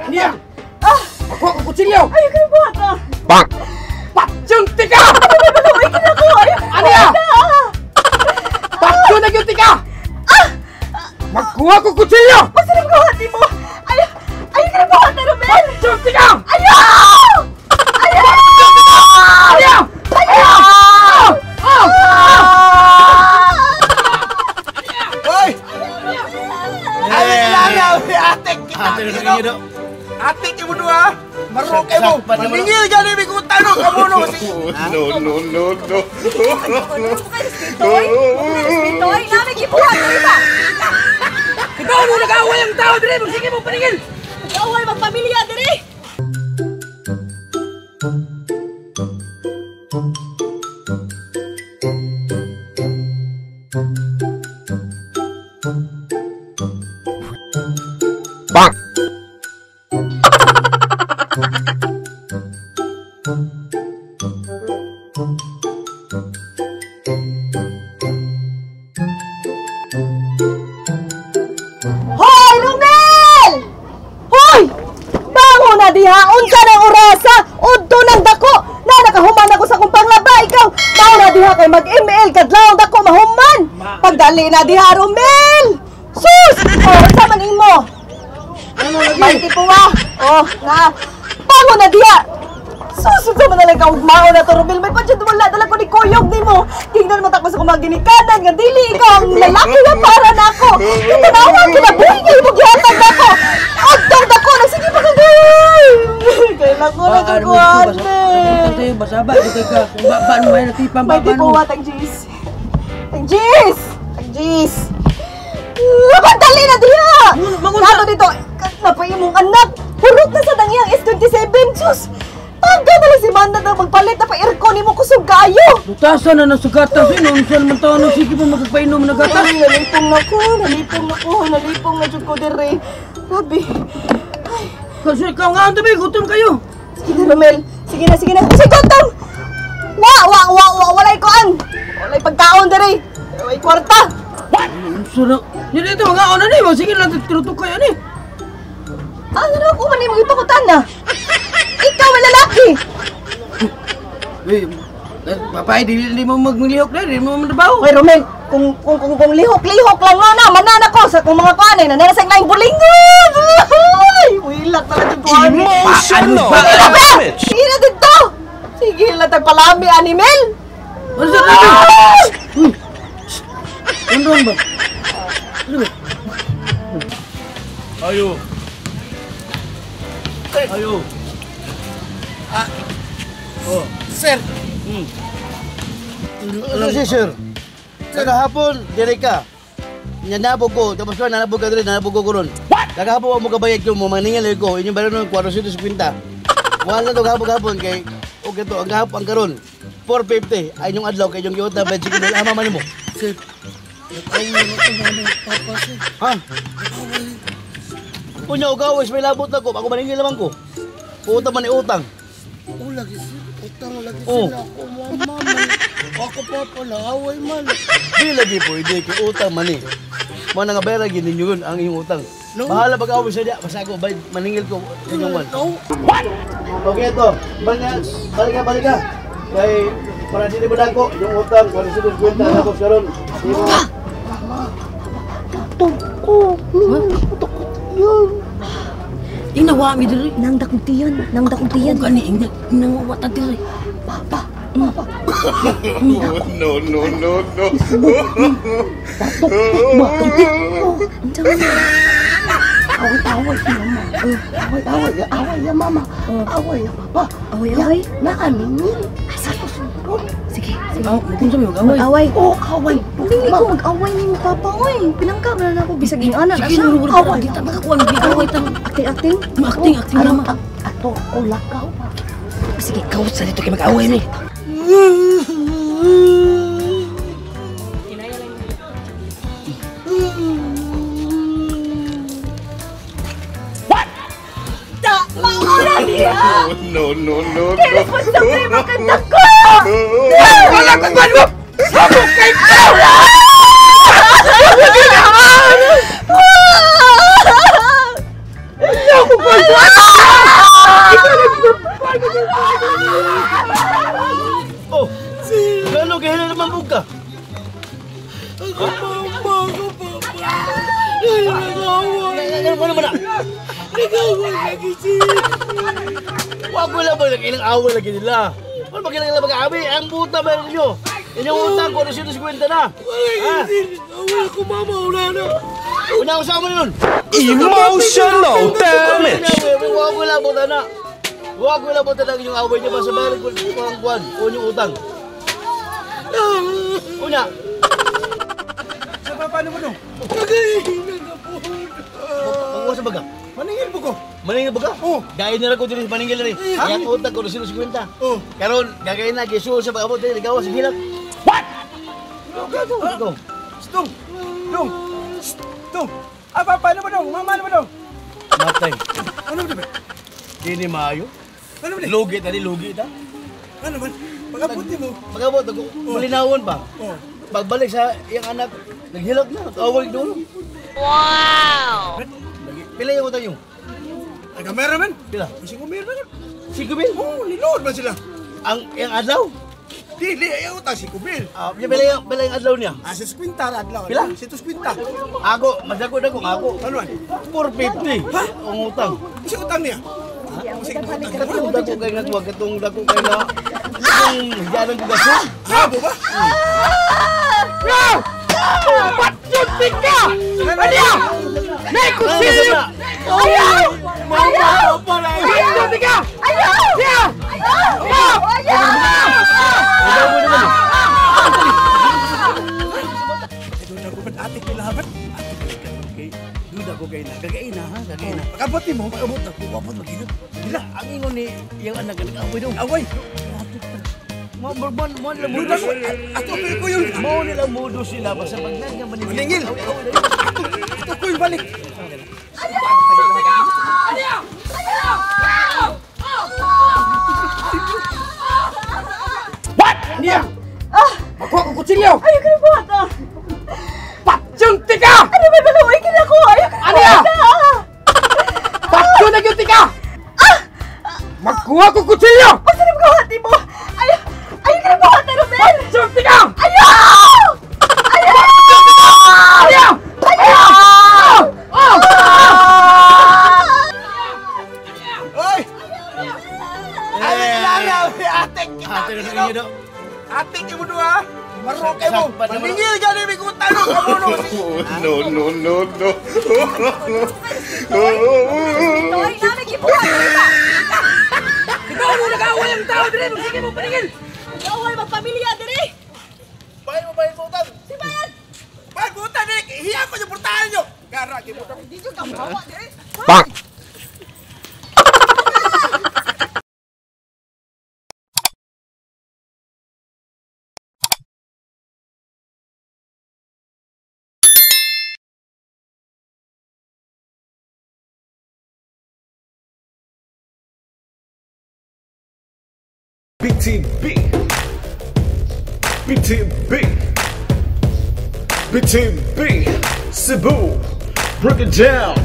Niya! Ako ang kutsilyo! Ayaw kayo buhat ah! Bang! Patyong tika! Aniya! Patyong na yung tika! Magkuha ko kutsilyo! Masarap ko hati mo! Ayaw! Ayaw kayo buhat na, Romel! Patyong tika! Ayaw! Ayaw! Aniya! Ayaw! Hoy! Ay, lalaw si ate kita. Ate kimo duha. Marok mo. Maningil gani mi kung tanong kamo no si. No, no, no, no. Toy, toy, nami gibuhat diri ba? Ikaw mo nag-away ang tao diri, magsige mo paningil. Nag-away magpamilya diri. Bang! Hoy, Romel! Hoy! Bango na diha, unsa nang orasa? Udto nang dako. Na nakahuman ako sa akong panglaba, ikaw. Bango na diha kay mag-ML kadlawng dako mahuman. Pagdali na diha, Romel. Sus! Oh, unsa man imo? May tipuwa. Oh, na. Bango na diha. Sus, unsa man na lang kaugmao na to, Romel. May padyod wala dala ko ni kuyog nimo. Tingnan mo takos ako mga ginikanan nga dili ikaw ang lalaki nga para nako. Kitanawa kinabuhi nga imong gihatag nako. Adtong dako na sige pa kagay. Kailan ko na kakuan. Basaba di ka ban mo ay natipang May tipuwa tag Gis. Tag Gis. Tag Gis. Dali na diha. Nato dito napay imong anak. Hurot na sa dangiyang S27 sus. Tangga na lang si Manda na magpalit na pa aircon nimo kusog kaayo. Lutasan na nasugatan sa unsa naman taon no sige pa magpainom na gatas. Ay, nalipong na ko, nalipong na ko, nalipong na jud ko dire. Grabe. Ay, kasi ikaw nga ang tabi, gutom kayo. Sige na, Romel. Sige na, sige na. Sige, gutom. Wa, wa, wa, wa, walay kuan. Walay pagkaon dire. Walay kwarta. What? Unsa na? Dili ito mga ona ni, sige lang tinutok kayo ni. Ano na ako man imong ipakutan na? Ikaw ang lalaki. Uy, papay, dili mo maglihok na, dili mo mantrabaho. Hoy, Romel, kung lihok-lihok lang no na, manana ko sa kung mga kuan ay nanana sa laing bulingon. Ay, wilak talaga kuan. Emotional damage! Sige na dito. Sige lang tagpalami animal. Ano sa tabi? Uy, ano ba? Ano ba? Ayo. Ayo. Ah. Oh. Sir. Ano si sir? Kagahapon, dire ka. Nanabog ko, tapos ka, nanabog ka dire, nanabog ko ron. What? Kagahapon mo kabayad ko mo, maningil ko, inyong bayad nun, 450. Wala to gahapon-gahapon, kay, okay to, ang gahapon, ang karon, 450, ay inyong adlaw, kay inyong giot na, 25 mil, ama man mo. Sir, nag-away na ko mga papa, sir. Ha? Kunya, ugawis, may labot na ko, ako maningil naman ko. Puta man ni utang. O lagi sir, utang lagi Oh. sila ako mama man. Ako papa naaway man. Di lagi pwede kay utang man eh. Mga nga bayra gid ninyo yun ang inyong utang. No. Bahala pag-away sa diya, basta ako bayad maningil ko inyong one. No. Okay ito, balik ka, balik ka, balik ka. Kay para dili mo dako yung utang 450 tapos karon. Di mo Inawa mi diri. Nang dakong tiyan, nang dakong tiyan. Kung gani ingna inangwata diri. Papa, papa. No, no, no, no. Unsa man? Away away ya mama. Away away ya away ya mama. Away ya papa. Away away. Naaningil. Sige, sige. Aw, kung sa mi mag-away. Mag-away. Oh, away. Dili ko mag-away ni papa oy. Pinangka man na ako bisag ingana na Sige, siya. nurugod ka. Di ta makakuan, away ta. Acting acting. Acting acting Ano rama. ato ko lakaw. Sige, kawat sa dito kay mag-away mi. Ta, mauna niya. No, no, no, Kay no. responsable mo kanta ko. Wala ka kuan mo. Sabog kay ka. Oh, gano'n kaya na naman buka? Ako mama, ako papa. Nag-away. Ano ba na? Nag-away lagi siya. Wag ko lang ba ilang away lagi nila? Ano ba kailangan mag-away? Ang buta meron niyo. Inyong utang, 450 na. Wala kasi. Away ako mama, wala na. Una ko sa mo nun. Emotional damage. Wag ko lang buta na. Wag ko lang buta na inyong away niyo. Basta bayaran ko ang buwan. O inyong utang. Una. Sa paano mo nung? Nagahina na po. Pag-uwa sa baga. Maningil po ko. Maningil ba ka? Oo. Gaya na lang ko dito sa maningil na rin. Ha? Ang utang ko, 450. Oo. Karon, gagawin na, gisul sa pag-abot din, ligaw sa hilak. What? Go. Dong! Dong! Dong! Ah, paano ba dong? Mama, ano ba dong? Matay. Ano ba dong? Dini maayo. Ano ba dong? Lugi ta ni, lugi ta. Ano ba? Pag-abot mo. Pag-abot, malinawon pa. Oo. Pagbalik sa iyang anak, naghilak na, awag dulo. Wow! Pila yung utang nyo? Ay, kamera man. Pila? 5 mil man. 5 mil? Oo, niload man sila. Ang iyang adlaw? Dili, ay utang 5 mil. Ah, pila yung adlaw niya? Ah, 50 adlaw. Pila? 50. Ako, masakot ako, ako. Ano man? 450. Ha? Ang utang. Kasi utang niya? Kasi utang niya. Katong dako kay nga tuwag, katong dako kay na... Katong hiyanan ko gaso. Habo ba? No! Patsyunting ka! Ano yan? May kusilyo! Ayaw! Ayaw! Patsyunting ka! Ayaw! Yeah! Ayaw! Ayaw! Ayaw mo naman eh. Duda ko ba't ate kilabat? Okay, duda ko kay na. Gagain na ha, gagain na. Pag-abot ni mo. Pag-abot na, kuwapot maghilak. Gila, ang ingon ni iyang anak, nag-away daw. Away. Mo nila mudo. Duda ko. Ato ko yun. Mo nila mudo sila basta pag nga maningil. Maningil. Away, away, away. Ato ko yung balik. What? Niya! Makuha ko kutsilyo! Ayaw ka na buhat ah! Patsyunting ka! Ano ba balaway ka na ko? Ayaw ka na Ano yan? buhat ah! Patsyunting ka! Magkuha ko kutsilyo! Basta na magawa mo! Ayaw! Ayaw ka na buhat na, Romel! Patsyunting ka! Ayaw! Ayaw! Ayaw! Ayaw! Oh! Oy! Ay, laraw si ate kita. Ate na sa inyo daw. Ate mo duha. Marok mo. Maningil gani mi kung tanong kamo no. No, no, no, no. Ay, nanay, gibuhat! Ikaw mo nag-aaway ang tao dire! Sige mo paningil! Nag-away magpamilya dire! Bayad mo bayad mo utang. Si Bayan! Bayad mo utang dire. Hiya ko yung portahan nyo. Gara kay mo. Di jud ka mahawa dire! Bonk. BTB, BTB, BTB, Cebu, break it down.